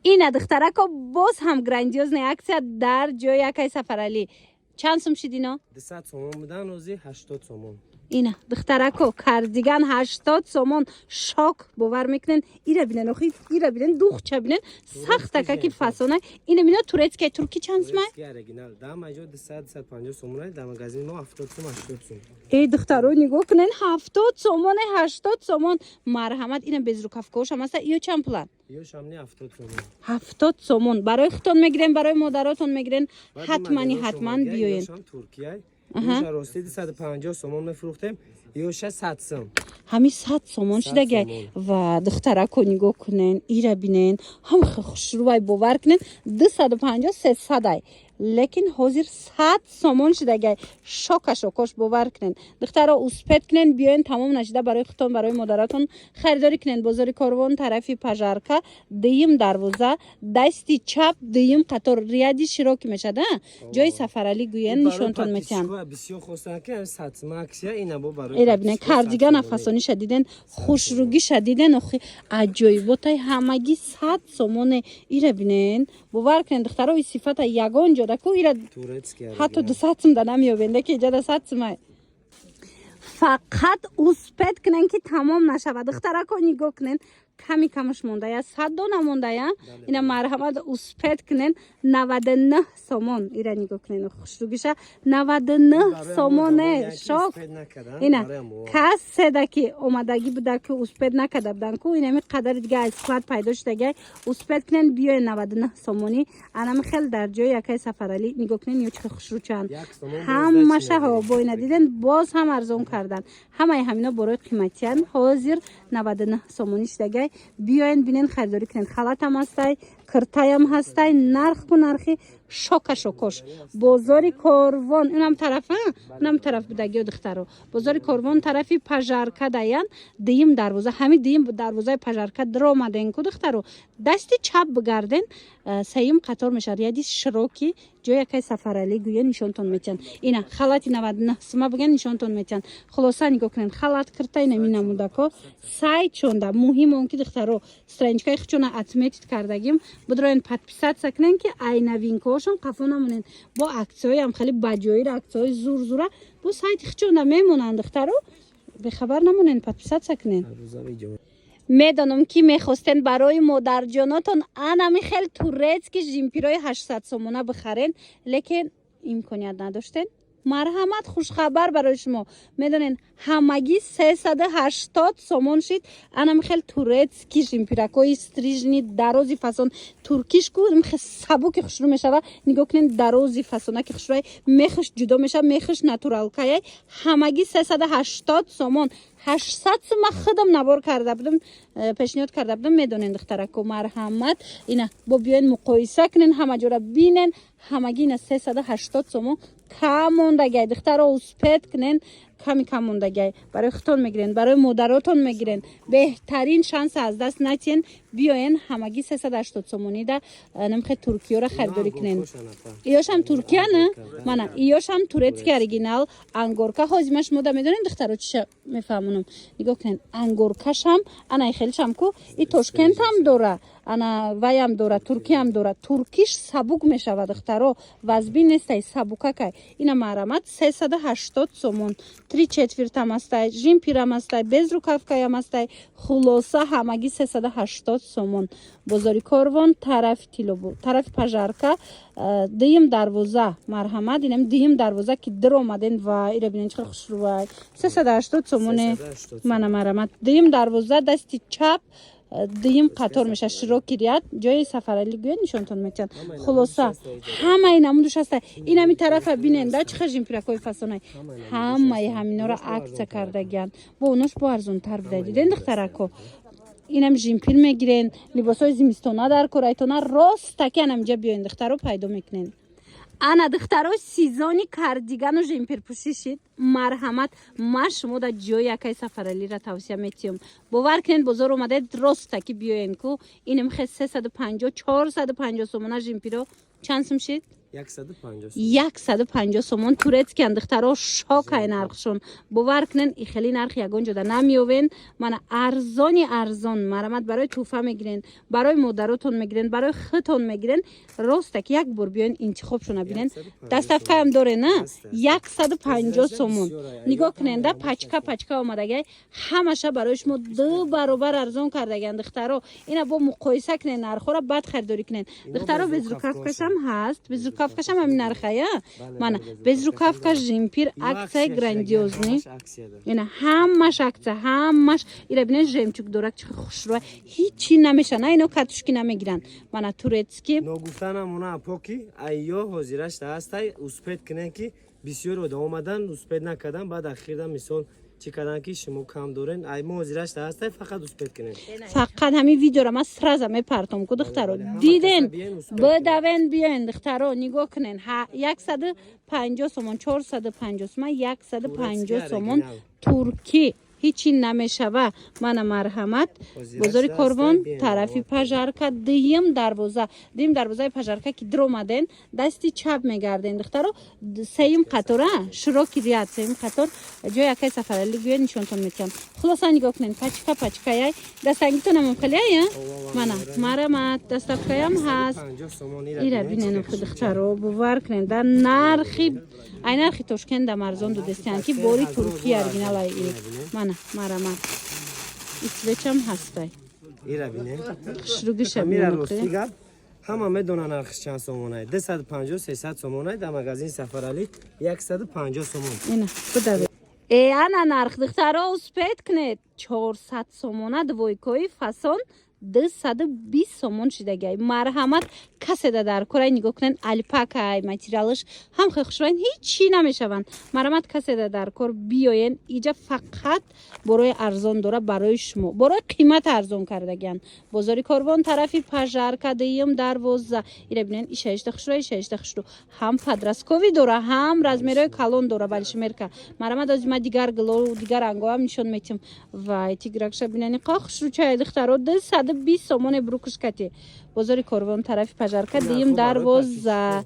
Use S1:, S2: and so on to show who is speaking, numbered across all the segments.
S1: Ина, духтарако, боз ҳам грандиозная акция дар ҷои акай Сафаралӣ. Чанд сум шид ино?
S2: 200 сомон будан, ози 80 сомон.
S1: Ина, духтарако, кардиган 80 сомон. Шок, бовар мекунен? Ира бинен, охи, ира бинен, духча бинен, сахтака ки фасона. Ина бино, турецкая, турки чанд сумай?
S2: Турецкий оригинал да маҷо 200, 250 сомон, дар магазини мо 70 сом, 80 сом.
S1: Эй, духтаро, нигоҳ кунен, 70 сомоне, 80 сомон. Марҳамат, ина безрукавкаошам аста. Иё чанд пуланд?
S2: Ё шамни 70 сомон.
S1: 70 сомон. Барои худтон мегирен, барои модаротон мегирен. Ҳатмани ҳатман биёен.
S2: Ёшам Туркия. Ёша рости 250 сомон мефурӯхтем, ёша 100 сом.
S1: Ҳами 100 сомон
S2: 100
S1: шидагай.
S2: Сомон.
S1: Ва, духтарако, нигоҳ кунен, ира бинен, ҳам хушрӯвай, бовар кунен, 250, 300-ай, лекин ҳозир 100 сомон шидагай. Шока шокош, бовар кунен. Духтаро, успеть кунен, биёен, тамом нашида, барои худтон, барои модаратон харидорӣ кунен. Бозори Корвон, тарафи Пожарка, дуюм дарвоза, дасти чап, дуюм қатор, ряди широкӣ мешад, а ҷои Сафаралӣ гӯен, нишонтон метиҳам.
S2: Бисёр хостанд, ки 100 сом акция ина бо барои
S1: Эра бинен,
S2: подписчикҳо
S1: кардигана
S2: 100 сомонӣ.
S1: Фасониша диден, хушругиша диден, охи, аҷоиботай, ҳамагӣ 100 сомоне. Ира бинен, бовар кунен, духтаро, и сифата ягон ҷода ку ира
S2: Турецкий
S1: ҳатто
S2: оригинал.
S1: 200 сум да намеёбен, леки иҷода 100 сумай. Фақат успеть кунен, ки тамом нашавад. Духтарако, нигоҳ кунен, ками камаш мондая, 100 дона мондая. Ина, марҳамат, успеть кунен, 99 сомон. Ира нигоҳ кунен, хушругиша, 99
S2: Барои
S1: сомоне.
S2: мо одамоне, ки
S1: Шок.
S2: успеть накардан,
S1: Ина
S2: барои мо.
S1: каседа ки омадагӣ буда, ки успеть накарда будан ку, инами қадари дига аз склад пайдо шудагай. Успеть кунен, биёен, 99 сомонӣ. Анами хел дар ҷои якай Сафаралӣ. Нигоҳ кунен, ё чӣ хушрӯчанд.
S2: 1 сомон боз
S1: Ҳамаша
S2: дачи
S1: ҳо
S2: мегирем.
S1: Бо ина диден, боз ҳам арзон кардан. Ҳамаи ҳамино борои қиматиян, ҳозир 99 сомонӣ шудагай. Биёен, бинен, харидорӣ кунен. Халатам ҳастай, киртаям ҳастай, нарх ку нархи шока шокош. Бозори Корвон, инам тараф, инам тараф будагиё, духтаро. Бозори Корвон, тарафи Пожарка даян, дуюм дарвоза. Ҳами дуюм дарвозаи Пожарка даромаден ку, духтаро, дасти чап бигарден, сеюм қатор мешавад, ряди широкий, ҷои якай Сафаралӣ гӯя, нишонтон метиҳанд. Ина халати 99 сума бигӯян, нишонтон метиҳанд. Хулоса, нигоҳ кунед, халат, кирта, ина минамудако сайт шонда. Муҳим он ки, духтаро, страничкаи худшона отметить кардагим, бидроен, подписаться кунен, ки ай новинкаҳошон қафо намонен. Бо аксияҳоям хеле баҷоира, аксияҳои зур-зура бо сайти худшонда мемонанд. Духтаро, бехабар намонен, подписаться кунен.
S2: Ҳар рӯза видео.
S1: Медонам, ки мехостен барои модарҷонотон анами хел турецкий жемпирои 800 сомона бихарен, лекин имконият надоштен. Марҳамат, хушхабар барои шумо. Медонен, ҳамагӣ 380 сомон шид анами хел турецкий жемпиракҳои стрижни, дарози фасон. Туркиш ку хел сабуки хушрӯ мешава. Нигоҳ кунен, дарози фасонаки хушрӯай, мехш ҷудо мешава, мехш натуралкаяй. Ҳамагӣ 380 сомон. 800 сума худам набор карда будам, пешниҳод карда будам, медонен, духтарако. Марҳамат, ина бо биёен, муқоиса кунен, ҳама ҷора бинен. Ҳамагӣ ина 380 сомон, кам мондагай. Духтаро, успеть кунен, ками кам мондагай. Барои худтон мегирен, барои модаротон мегирен. Беҳтарин шанса аз даст натиҳен, биёен, ҳамагӣ 380 сомонида намхе туркиёра харидорӣ кунен. Иёшам туркия на, мана иёшам турецкий оригинал, ангорка. Ҳозир ман шумо да медонем, духтаро, чиша мефаҳмонам. Нигоҳ кунен, ангоркашам ана хелишам ку, и Тошкентам дора, ана ваям дора, туркиям дора. Туркиш сабук мешава, духтаро, вазбин нестай, сабукакай. Ина, марҳамат, 380 сомон. Три четвертам астай, жемпирам астай, безрукавкаям астай. Хулоса, ҳамагӣ 380 сомон. Бозори Корвон, тарафи Тилобу, тарафи Пожарка, дуюм дарвоза. Марҳамат, инам дуюм дарвоза ки даромаден ва ира бинен, чӣ хушрӯвай, 380 сомоне. Мана, марҳамат, дуюм дарвоза, дасти чап, дуюм қатор меша, широкий ряд, ҷои Сафаралӣ гӯя, нишонтон метиҳанд. Хулоса, ҳамаи намудуш ҳаста. Инами тарафа бинен да, чӣ хел жемпиракҳои фасонай. Ҳамаи ҳаминора акция кардагиянд, бо онош бо арзонтар буда. Диден, духтарако, инам жемпир мегирен, либосҳои зимистона дар корайтона, рост таки анаминҷа биёен, духтаро, пайдо мекунен. Ана, духтаро, сезони кардигану жемпирпӯшӣ шид. Марҳамат, ман шумо дар ҷои якай Сафаралиро тавсия метиҳам. Бовар кунед, бозор омадед, рост таки биёен ку. Инам хе 350, 450 сомона жемпиро чанд сум шид?
S2: 150.
S1: 150 сомон. Турецкий ан, духтаро, шокай нархшон. Бовар кунен, и хеле нарх ягон ҷода намеёвен. Мана, арзони арзон. Марамат, барои тӯҳфа мегирен, барои модаротон мегирен, барои худтон мегирен. Роста ки як бор биёен, интихобшона бинен. Доставка ям доре, на? 150 сомон. Нигоҳ кунен, да, пачка пачка омадагай. Ҳамаша барои шумо ду баробар арзон кардагиан, духтаро. Ина бо муқоиса кунен нархҳоро, баъд харидорӣ кунен, духтаро. Безрукавка шам ҳаст, безрукавка шам ҳамин нархая. Мана, безрукавка, жемпир, акция грандиозный. Ина ҳамаш акция, ҳамаш. Ира бинен, жемчуг дорак, чи хушрӯ, ҳичи намеша, на, ино катушки намегиранд. Мана, турецкий.
S2: Ногуфтанам она поки айё ҳозирашта ҳастай, успеть кунен, ки бисёр одам омадан, успеть накардан, баъд ахирда мисол чӣ кардан, ки шумо кам дорен. Ай мо ҳозирашта ҳастай, фақат успеть кунен.
S1: Фақат ҳамин видеоро ман сразу мепартом ку, духтаро, диден, бидавен, биёен, духтаро, нигоҳ кунен. 150 сомон, 450 сомон, 150 сомон, туркӣ, ҳичи намешава. Мана, марҳамат, бозори Корвон, тарафи Пожарка, дуюм дарвоза. Дуюм дарвозаи Пожарка ки диромаден, дасти чап мегарден, духтаро, сеюм қатора, широкий ряд, сеюм қатор, ҷои акай Сафарали гӯя, нишонтон метиҳам. Хулоса, нигоҳ кунен, пачка пачкаяй. Дастангитонам хелияй. Мана, марамат, доставка ям ҳаст. Ира бинен, духтаро, бовар кунен, дар нархи, ай нархи Тошкент дам арзон дудестиян, ки бори туркия, оригиналай. Мана, марамат, исвечам ҳастай.
S2: Ира бинен.
S1: Хушругиша.
S2: Мира, рости гап, ҳама медонанд нархиш чанд сомонай: 250, 300 сомонай. Дар магазини Сафаралӣ 150 сомон.
S1: Ина бидаве. Э, ана нарх, духтаро, успеть кунед. 400 сомона двойка ои фасон 220 сомон шидагай. Марҳамат, каседа дар корай, нигоҳ кунед, альпакай, материалаш ҳам хеле хушроин, ҳичи намешаванд. Марҳамат, каседа дар кор, биёен. Иҷа фақат борои арзон дора барои шумо, борои қимат арзон кардагиан. Бозори Корвон, тарафи Пожарка, дуюм дарвоза. Ира бинен, ишаишта хушро, ишаишта хушро. Ҳам подростковый дора, ҳам размер ои калон дора, большемерка. Марҳамат, ози ма дигар гило, дигар рангоам нишон метиҳам. Вай, тигракша бинани, қа хушрӯчай, духтаро, 220 сомоне брюк ушкати. Бозори Корвон, тарафи Пожарка, дуюм дарвоза,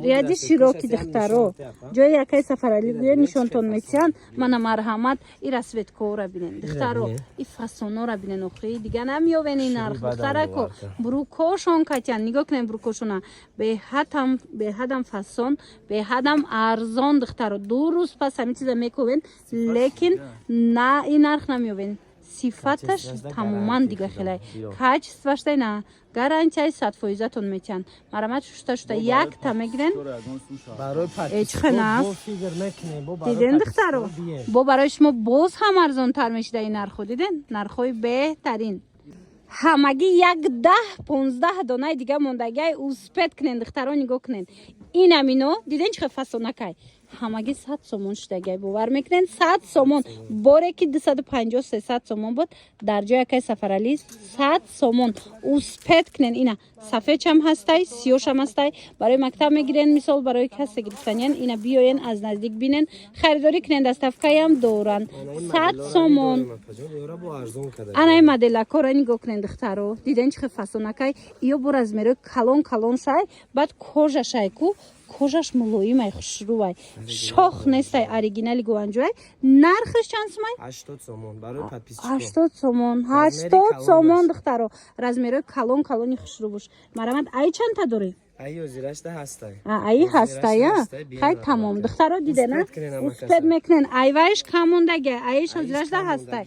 S1: ряд и широкий, духтаро, ҷои якай Сафаралӣ гӯя, нишонтон метиҳанд. Мана, марҳамат, и расцветка ора бинен, духтаро, и фасонора бинен. Охи дига намеёвен ин нарх, духтарако. Брюк ошон катян, нигоҳ кунен брюк ошона, беҳадам, беҳадам фасон, беҳадам арзон, духтаро. 2 рӯз пас ҳамин чиза мековен, лекин на ин нарх намеёвен. Сифаташ тамоман дига хелай, качество штай на, гарантияи 100%-атон метиҳанд. Марамат, шушта шушта якта мегирен. Чӣ хел? Диден, духтаро, бо барои шумо боз ҳам арзонтар мешида ин нархҳо. Диден, нархҳои беҳтарин. Ҳамагӣ як 10-15 донаи дига мондагиай, успеть кунен, духтаро. Нигоҳ кунен, инамино диден, чӣ хел фасонакай. Ҳамагӣ 100 сомон шудагиай, бовар мекунен? 100 сомон. Боре ки 250, 300 сомон буд, дар ҷои акай Сафаралӣ 100 сомон. Успеть кунен. Ина сафедшам ҳастай, сиёшам ҳастай. Барои мактаб мегирен, мисол, барои касе гирифтаниян. Ина биёен, аз наздик бинен, харидорӣ кунен. Доставка ям доранд. 100 сомон. Анаи моделакора нигоҳ кунен, духтаро. Диден, чӣ хел фасонакай? Иё бо размер ои калон калон шай. Баъд кожа шай ку, кожа ш мулоимай, хушрӯвай, шох нестай, оригинали Гуанҷуай. Нархаш чанд сумай?
S2: 80 сомон барои подписчик о.
S1: 80 сомон, 80 сомон, духтаро. Размер ои калон калони хушрӯ бош. Марамат, ай чандта дорӣ?
S2: Ай ҳозирашта ҳастай.
S1: Аи ҳастая. Хай, тамом, духтаро, дидена, успеть мекунен. Айваиш кам мондаги, аиш ҳозирашда ҳастай.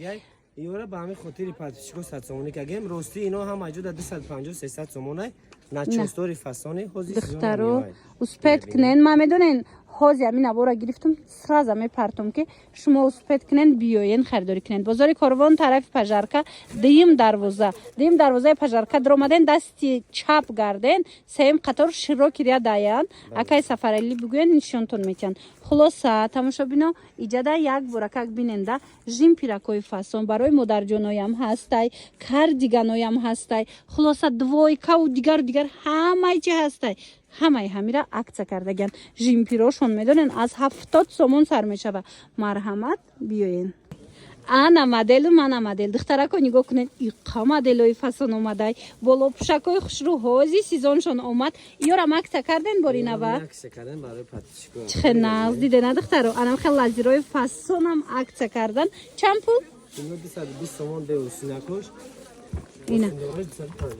S2: Иёра ба ҳамин хотири подписчик о 100 сомонӣ кагем. Ростӣ, ино ҳам аҷуда 250, 300 сомонай, начостори фасони ҳозир.
S1: Духтаро, успеть кунен. Ман медонен, ҳози ҳамин навора гирифтум, сразу мепартом, ки шумо успеть кунен, биёен, харидорӣ кунен. Бозори Корвон, тарафи Пожарка, дуюм дарвоза. Дуюм дарвозаи Пожарка даромаден, дасти чап гарден, сеюм қатор, широкий ряд аян. Акай Сафаралӣ бигӯен, нишонтон метиҳанд. Хулоса, тамошобино, иҷада як боракак биненда, жимпиракҳои фасон барои модарҷоноям ҳастай, кардиганоям ҳастай. Хулоса, двойка ву дигару дигар, ҳамаи чи ҳастай. Ҳамаи ҳамира акция кардагиан. Жимпирошон, медонен, аз 70 сомон сар мешава. Марҳамат, биёен. Ана моделу, мана модел. Духтарако, нигоҳ кунед, иқа моделои фасон омадай, болопӯшакҳои хушрӯ, ҳози сезоншон омад. Иёрам акция карден бори нава?
S2: Акция кардем барои подписчико.
S1: Чӣ хел нағз, дидена, духтаро? Анам хел лазерои фасонам акция кардан. Чанд пул?
S2: Ино 220 сомон бе остинакош.
S1: Ина.
S2: Остиндораш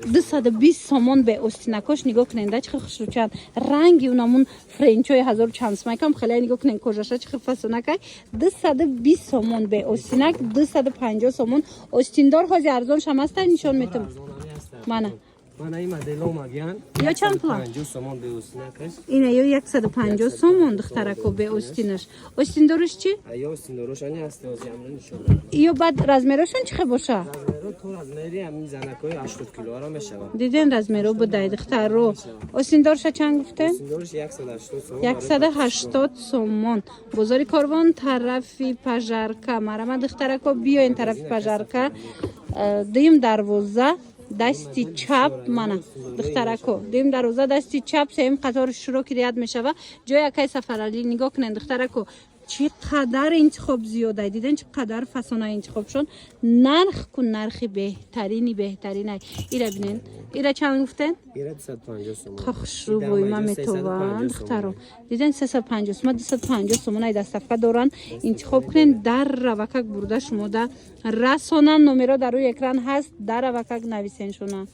S2: 250.
S1: 220 сомон бе остинакош. Нигоҳ кунед, да, чӣ хел хушрӯчанд ранги унамун френчои ҳазору чанд сумайкам хеле. Нигоҳ кунед, кожаша чӣ хел фасонакай. 220 сомон бе остинак, 250 сомон остиндор. Ҳози арзон шам аста, нишон метам.
S2: Арзонами ҳаст.
S1: Мана.
S2: Мана ин модел омагиян.
S1: Ё чанд пула?
S2: 50 сомон бе остинакаш.
S1: Ина ё 150 сомон, духтарако, бе остинаш. Остиндораш чӣ?
S2: Ё остиндорош ани ҳаст, ҳози амро нишон медам.
S1: Ё баъд размерошон чӣ хел боша?
S2: Размеро то размери ҳамин занакҳои 80 килоро мешавад.
S1: Диден, размеро будай, духтаро. Остиндорша чанд гуфтем?
S2: Остиндораш 180 сомон.
S1: 180 сомон. Бозори Корвон, тарафи Пожарка. Марама, духтарако, биёен тарафи Пожарка. Дуюм дарвоза, дасти чап. Мана, духтарако, дуюм дарвоза, дасти чап, сеюм қатори широкий ряд мешава, ҷои акай Сафаралӣ. Нигоҳ кунед, духтарако, чӣ қадар интихоб зиёдай. Диден, чӣ қадар фасона интихобшон. Нарх ку, нархи беҳтарини беҳтаринай. Ира бинен, ира чанд гуфтен?
S2: Ира 250 сомон.
S1: Хушрӯ боима метованд, духтаро. Диден, 350 сума, 250 сомон ай доставка доранд. Интихоб кунен, дар равакак бурда шумода расонанд. Номеро дар рӯи экран ҳаст, дар равакак нависен шуна.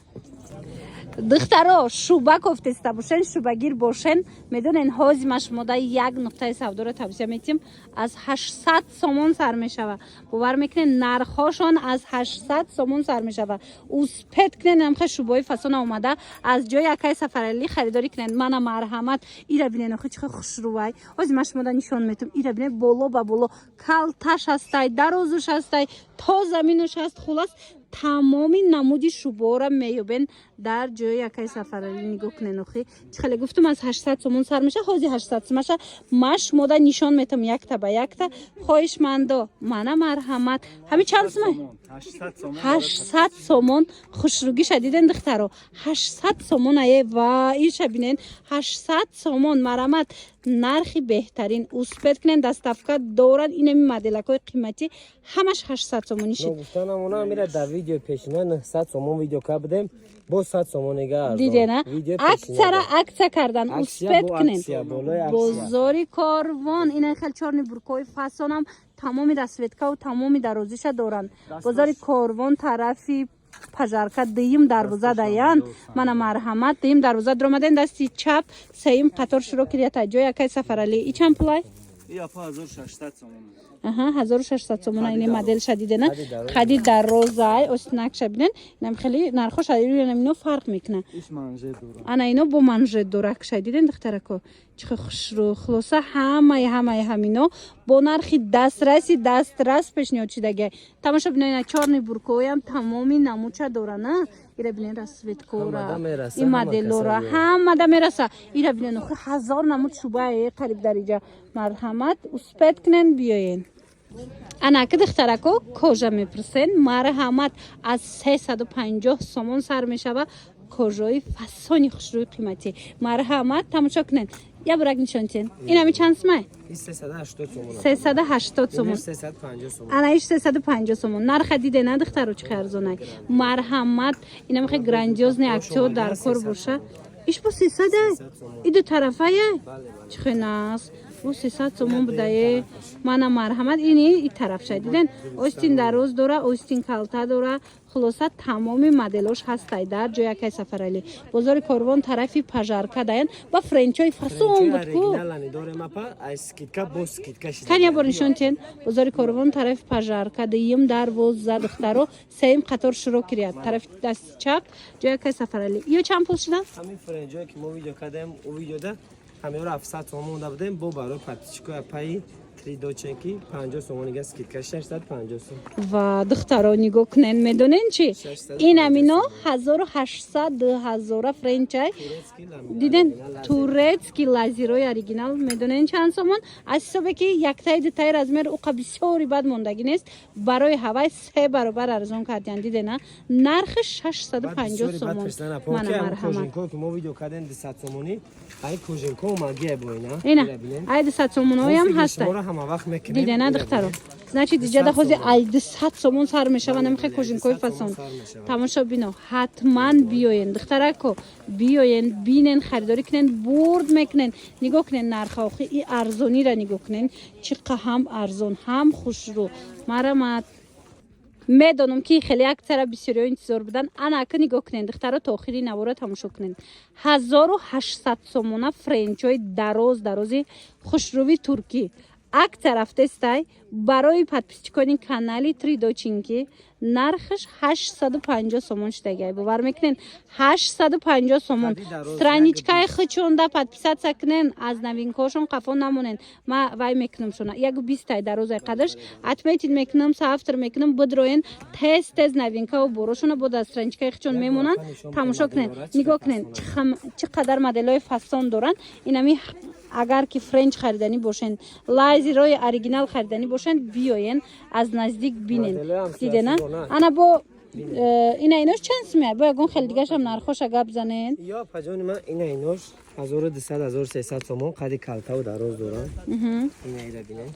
S1: Духтаро, шуба кофтеста бошен, шубагир бошен, медонен, ҳози ма шумода як нуқтаи савдоро тавсия метиҳем. Аз 800 сомон сар мешава. Бовар мекунен, нархҳошон аз 800 сомон сар мешава. Успеть кунен, амха шубои фасона омада, аз ҷои акай Сафаралӣ харидорӣ кунен. Мана, марҳамат, ира бинен, охи чӣ хушрӯвай. Ҳози ма шумода нишон метиҳам. Ира бинен, боло ба боло калташ ҳастай, дарозуш ҳастай, то заминуш ҳаст. Хулас, тамоми намуди шубора меёбен дар ҷои акай Сафаралӣ. Нигоҳ кунен, охи чӣ хеле гуфтум, аз 800 сомон сар меша. Ҳози 800 сомаша ма шумода нишон метам якта ба якта. Хоҳишмандо, мана, марҳамат. Ҳами чанд сума? 800 сомон. Хушрӯгиша диден, духтаро? 800 сомон ае. Ва иша бинен, 800 сомон. Марамат, нархи беҳтарин. Успеть кунен, доставка доранд. Инами моделакҳои қиматӣ ҳамаш 800 сомонӣ шид.
S2: Гуфтанам, она мира дар видеои пешина 900 сомон видео кардем, бо 100 сомон ига арзон.
S1: Дидена, акцияра акция кардан.
S2: Акция
S1: Успеть
S2: бо
S1: кунен.
S2: акция, болои акция.
S1: Бозори Корвон. Ина хел чёрный буркои фасонам тамоми расцветкаву тамоми дарозиша доранд. Бозори Корвон, тарафи Пожарка, дуюм дарвоза даян. Мана, марҳамат, дуюм дарвоза дуромаден, дасти чап, сеюм қатор, широкий ряд, ҷои акай Сафаралӣ. И чанд пулай?
S3: И апа 1600 сомон.
S1: Аҳа, 1600 сомона. Ини моделша дидена, қади дарозай, остинакша бинен. Инам хеле нархош ино фарқ мекуна.
S3: Иш манжет дора.
S1: Ана ино бо манжет доракша. Диден, духтарако, чӣ хел хушрӯ. Хулоса, ҳамаи ҳамино бо нархи дастраси дастрас пешниҳод шудагиай. Тамошо бинед, ина чёрный буркоям тамоми намуча дорана. Ира бинен, расцветкора,
S2: Ҳамада мераса,
S1: и
S2: ҳама
S1: моделора
S2: каса.
S1: Ҳамада мераса. Ира бинен, охи ҳазор намуд шубае қариб дар иҷа. Марҳамат, успеть кунен, биёен. Ана ки, духтарако, кожа мепурсен, марҳамат, аз 350 сомон сар мешава. Кожаи фасони хушрӯи қиматӣ, марҳамат, тамошо кунен. Я бурак нишон тиҳен. Инами чанд сумай?
S2: Ин 380 сомон.
S1: 380 сомон.
S2: 350 сомон.
S1: Ана иш 350 сомон. Нарха диде на, духтаро, чӣ арзонай. Марҳамат, инам хе грандиозный актёр дар кор боша. Иш бо 300? И ду тарафая чӣ хе нас бо 300 сомон будае. Мана, марҳамат, ини и тарафша диден, остин дароз дора, остин калта дора. Хулоса, тамоми моделош ҳастай дар ҷои акай Сафаралӣ. Бозори Корвон, тарафи Пожарка даян. Ба френчои фасон буд ку.
S2: Оригиналани дорем, апа, ай скидка бо скидка шида.
S1: Кан я бор нишон тиҳен. Бозори Корвон, тарафи Пожарка, дуюм дарвоза, духтаро, сеюм қатор, широкий ряд, тарафи дасти чап, ҷои акай Сафаралӣ. Ё чанд пул шуда?
S2: Ҳамин френҷое ки мо видео кардем, у видеода ҳамеёро 700 сомон монда будем, бо барои подписчикои апаи три доченьки 50 сомонига скидка, 650 сом.
S1: Ва, духтаро, нигоҳ кунен, медонен чи?
S2: 650.
S1: Ин амино 1800, 2000 френчай.
S2: Турецкий ламинат,
S1: Диден,
S2: оригинал.
S1: Турецкий лазерои оригинал, медонен чанд сомон? Аз ҳисобе ки яктаи дутаи размер уқа бисёри бад мондагӣ нест, барои ҳавай се баробар арзон кардиян. Дидена, нархи 650 сомон. Мана, марҳамат.
S2: Кожинко ки мо видео кардем 200 сомонӣ, ай кожинко омагия бо ина.
S1: Ина ай 200 сомоноям ҳаста.
S2: Шуморо ҳама вақт мекунем.
S1: Дидена, духтаро, значит, иҷада ҳози ай 200 сомон сар мешава, намихе кожинкои фасон. Тамошобино, ҳатман биёен, духтарако, биёен, бинен, харидорӣ кунен, бурд мекунен. Нигоҳ кунен нарха, охи и арзонира нигоҳ кунен, чӣ қа ҳам арзон, ҳам хушрӯ. Марамат, медонам, ки хеле аксара бисёриҳо интизор буданд. Ана ака, нигоҳ кунен, духтаро, то охири навора тамошо кунен. 1800 сомона френчҳои дароз дарози хушрӯви туркӣ акция рафтестай. Барои подписчикони канали Тридочинки нархаш 850 сомон шудагай. Бовар мекунен? 850 сомон. Страничкаи хучонда подписаться кунен, аз новинкаҳошон қафо намонен. Ма вай мекунам шона, ягу бистай дарозай қадаш отметить мекунам, соавтор мекунам, бидроен, тез тез новинкаву борошона бо дар страничкаи хучон мемонанд, тамошо кунен. Нигоҳ кунен, чӣ қадар моделҳои фасон доранд. Инами агар ки френч хариданӣ бошен, лайзерои оригинал хариданӣ бошен, биёен, аз наздик бинен. Дидена, ана бо ина инош чанд сумя? Бо ягон хеле дигашам нархоша гап занен.
S2: Ё, апаҷони ман, ина инош 1200, 1300 сомон, қади калтаву дароз доранд. Ина ира бинен.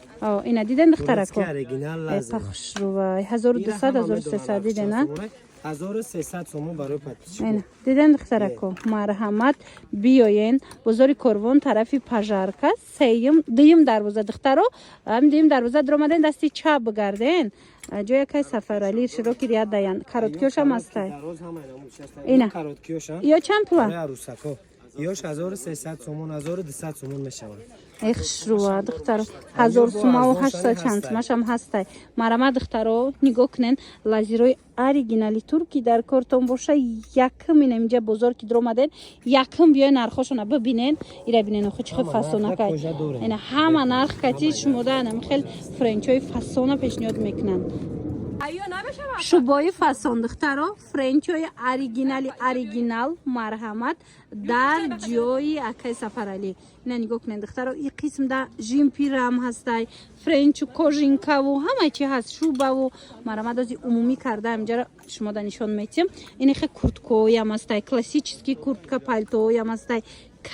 S1: Ина диден, духтарако?
S2: Оригинал.
S1: Эқа хушрувай, 1200, 1300, дидена?
S2: 1300 сомон барои подписчик.
S1: Ина диден, духтарако? Марҳамат, биёен, бозори Корвон, тарафи Пожарка, сеюм, дуюм дарвоза. Духтаро, ҳам дуюм дарвоза дуромаден, дасти чап бигарден, ҷоя кай Сафарали широки ряд даян, короткиёшам ҳастай. Ина ё чанд пула?
S2: Арӯсако ёш 1300 сомон, 1200 сомон мешавад.
S1: Эх, шруа, духтаро, ҳазор сумаву ҳаштсад чанд сумашам ҳастай. Марама, духтаро, нигоҳ кунен, лазерои оригинали турки дар кортон боша, якм ина инҷа бозор ки дуромаден, якм биёен, нархошона бибинен. Ира бинен, охи чӣ хел фасонакай. Ина ҳама нарх кати шумода анам хел френчҳои фасона пешниҳод мекунанд. Шубои фасон, духтаро, френчҳои оригинали оригинал, марҳамат, дар ҷои акаи Сафаралӣ. Ина нигоҳ кунед, духтаро, и қисмда жемпирам ҳастай, френчу кожинкаву ҳама чи ҳаст, шубаву. Марҳамат, ози умумӣ карда инҷаро шумода нишон метиҳам. Ин хе курткоям ҳастай, классический куртка, пальтоям ҳастай.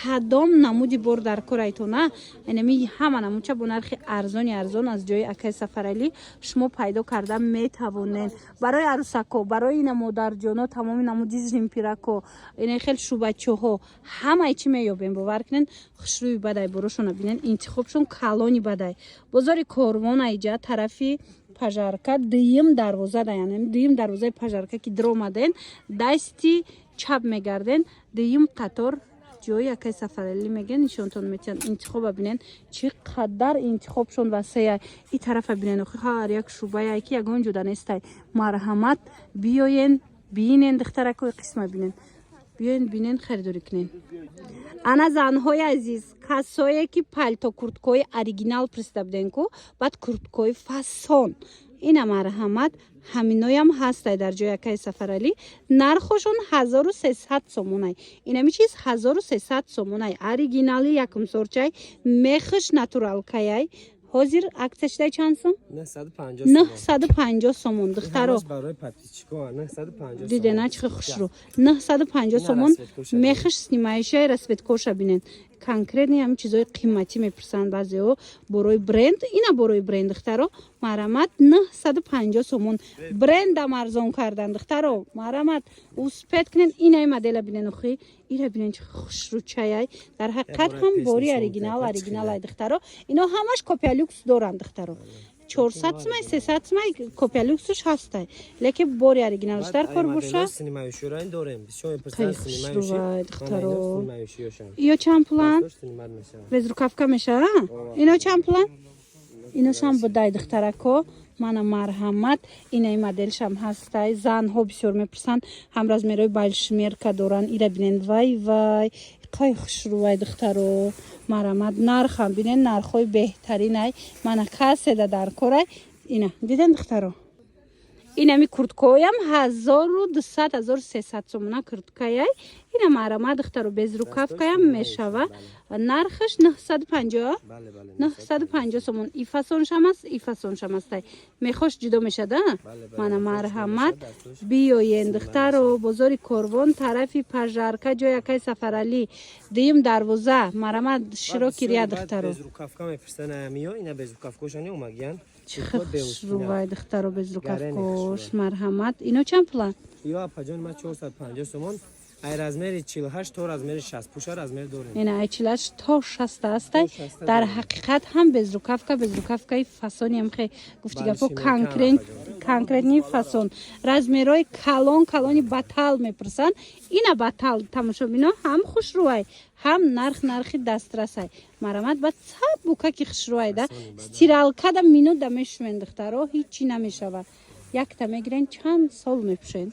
S1: Кадом намуди бор дар корайтона, инами ҳама намудча бо нархи арзони арзон аз ҷои акаи Сафаралӣ шумо пайдо карда метавонед. Барои арӯсако, барои ина модарҷоно, тамоми намуди жемпирако, ина хел шубачоҳо, ҳамаи чӣ меёбем. Бовар кунед, хушрӯи бадай, борошона бинен, интихобшон калони бадай. Бозори Корвон, айҷа тарафи Пожарка, дуюм дарвоза да, яъне дуюм дарвозаи Пожарка ки дуромаден, дасти чап мегарден, дуюм қатор ҷои акаи Сафаралӣ мегӯян, нишонтон метиҳанд. Интихоба бинен, чӣ қадар интихобшон васея. И тарафа бинен, охи ҳар як шубая ки ягон ҷуда нестай. Марҳамат, биёен, бинен, духтаракои, қисма бинен, биёен, бинен, харидорӣ кунен. Ана, занҳои азиз, касое ки пальто, курткои оригинал пурсида буден ку, баъд курткои фасон, ина марҳамат, ҳаминоям ҳастай дар ҷои акаи Сафаралӣ. Нархошон 1300 сомонай. Инами чиз 1300 сомонай, оригинали якумсорчай, мехш натуралкаяй. Ҳозир акция шидай чанд сум?
S2: 950.
S1: 950 сомон, духтаро.
S2: Барои подписчико 950.
S1: Дидена, чӣ хушрӯ, 950 сомон. Мехш снимающая, расцветкоша бинен. Конкретно ҳамин чизои қиматӣ мепурсанд баъзеҳо, борои бренд. Ина борои бренд, духтаро, марҳамат, 950 сомон. Брендам арзон кардан, духтаро, марҳамат, успеть кунен. Инаи модела бинен, охи ира бинен, чӣ хушрӯчаяй. Дар ҳақиқат ҳам бори оригинал, оригиналай, духтаро. Ино ҳамаш копия люкс доранд, духтаро. 400 сумай, 300 сумай копия люксуш ҳастай, лекин бори оригиналш дар кор боша.
S2: Снимающий дорем, бисёр.
S1: Хеле хушрӯвай, духтаро. Ё чанд пуланд? Безрукавка мешава? Ино чанд пуланд? Иношам будай, духтарако. Мана, марҳамат, инаи моделшам ҳастай. Занҳо бисёр мепурсанд, ҳам размерҳои большемерка доранд. Ира бинен, вай вай, қай хушрӯвай, духтаро. Марҳамат, нархам бинен, нархҳои беҳтаринай. Мана, каседа дар корай, ина диден, духтаро. Инами курткоям 1200, 1300 сомона курткаяй. Ина марама, духтаро, безрукавкаям мешава. Нархаш 950.
S2: Бале, бале.
S1: 950 сомон. И фасоншам аст, и фасоншам астай. Мехош ҷудо мешада.
S2: Бале, бале,
S1: Мана,
S2: мехош
S1: марҳамат.
S2: ҷудо мешад, дастуш
S1: Биёен, духтаро, бозори Корвон, тарафи Пажарка, ҷоякай Сафаралӣ, дуюм дарвоза. Марҳамат, широки рия, духтаро.
S2: Безрукавка мепурсанд амиё, ина безрукавкошани омагиян.
S1: Чӣ хушрувай, духтаро, безрукавкош. Марҳамат. Ино чанд пуланд?
S2: Ё, апаҷон, ма 450 сомон. Ай размери 48 то размери 60 пуша размер дорем.
S1: Ина ай 48 то 60 астай.
S2: То 60
S1: Дар
S2: дорем.
S1: ҳақиқат ҳам безрукавка, безрукавкаи фасониам хе гуфти
S2: Бале,
S1: гапо
S2: шимокан,
S1: конкрет
S2: апаҷон.
S1: Конкретный фасон. Размерҳои калон калони батал мепурсанд. Ина батал, тамошобино, ҳам хушрӯай, ҳам нарх нархи дастрасай. Марамат, ба цап букаки хушрӯай да стиралкада минута мешӯен, духтаро, ҳичи намешава. Якта мегирен, чанд сол мепӯшен.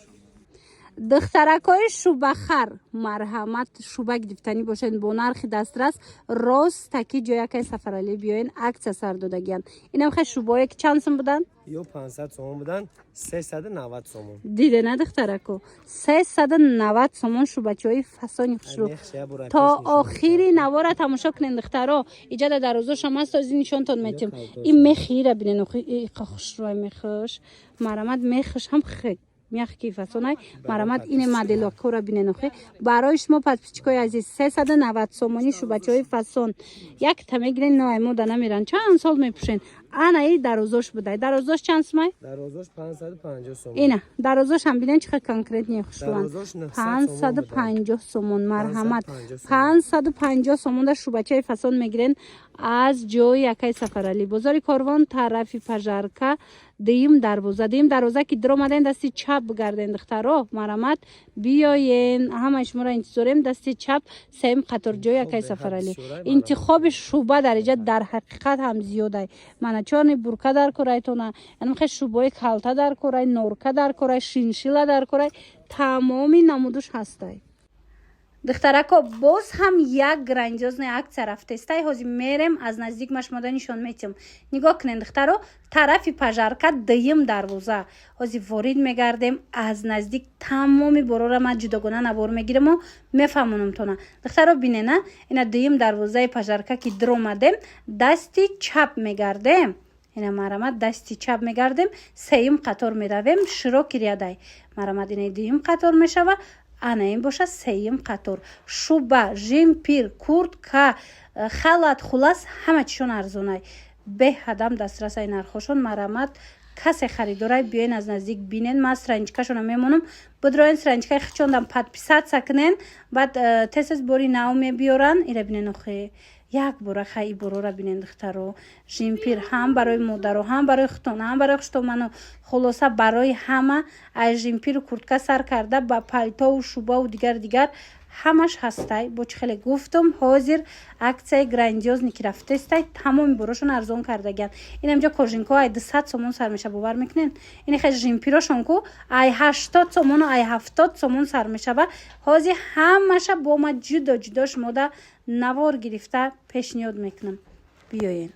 S1: Духтаракҳои шубахар, марҳамат, шуба гирифтанӣ бошед бо нархи дастрас, рост таки ҷоякай Сафаралӣ биёен, акция сар додагиянд. Инам хе шубое ки чанд сум буданд?
S2: Ё 500 сомон буданд, 390 сомон.
S1: Диде на, духтарако, 390 сомон шубачаҳои фасони хушрӯ. То охири навора тамошо кунен, духтаро. Иҷада дарозошам аст, ози нишонтон метим. Ин мехира бинен, иқа хушрӯай мехош. Марҳамат, мехош ҳам хе мягкий фасонай. Марҳамат, ине моделокора бинен охи. Барои шумо, подписчикои азиз, 390 сомонӣ шубачаҳои фасон. Якта мегирен, ноай мода намеран, чанд сол мепӯшен. Ана и дарозош будай. Дарозош чанд сумай?
S2: Дарозош 550 сомон.
S1: Ина дарозош ҳам бинен, чӣ қадр конкретный хушрӯанд.
S2: Дарозош 900.
S1: 550 сомон, марҳамат.
S2: 550 сомон.
S1: 550 сомон дар шубачаи фасон мегирен аз ҷои якай Сафаралӣ, бозори Корвон, тарафи Пажарка, дуюм дарвоза. Дуюм дарвоза ки диромаден, дасти чап бигарден, духтаро. Марҳамат, биёен, ҳамаи шуморо интизорем. Дасти чап, сеюм қатор, ҷои якай Сафаралӣ. Интихоби шуба дар иҷа дар ҳақиқат ҳам зиёдай. Мана чёрный бурка дар корайтона, янмхе шубои калта дар корай, норка дар корай, шиншила дар корай, тамоми намудуш ҳастай. Духтарако, боз ҳам як грандиозная акция рафтестай. Ҳозир мерем, аз наздик ма шумода нишон метиҳам. Нигоҳ кунед, духтаро, тарафи Пажарка, дуюм дарвоза. Ҳозир ворид мегардем, аз наздик тамоми борора ман ҷудогона навор мегираму мефаҳмонамтона. Духтаро, бинена, ина дуюм дарвозаи Пажарка ки диромадем, дасти чап мегардем. Ина, марҳамат, дасти чап мегардем, сеюм қатор меравем, широкий рядай. Марҳамат, ина дуюм қатор мешава, ана ин боша сеюм қатор. Шуба, жемпир, куртка, халат, хулас, ҳама чишон арзонай, беҳадам дастрасай нархошон. Марҳамат, касе харидорай, биёен, аз наздик бинен. Ман страничкашона мемонам, бидроен, страничкаи хичондам подписаться кунен, баъд тез бори нав мебиёран. Ира бинен охе, як бора хай и борора бинен, духтаро. Жемпир ҳам барои модаро, ҳам барои хутон, ҳам барои хуштоману, хулоса, барои ҳама, аз жемпиру куртка сар карда ба пальтову шубаву дигар дигар ҳамаш ҳастай. Бо чӣ хеле гуфтум, ҳозир акцияи грандиозный ки рафтестай, тамоми борошон арзон кардагиянд. Инамҷо кожинко ай 200 сомон сар меша, бовар мекунен? Ини хел жемпирошон ку ай 80 сомону ай 70 сомон сар мешава. Ҳозир ҳамаша бо ма ҷудо ҷудо шумода навор гирифта пешниҳод мекунам, биёен.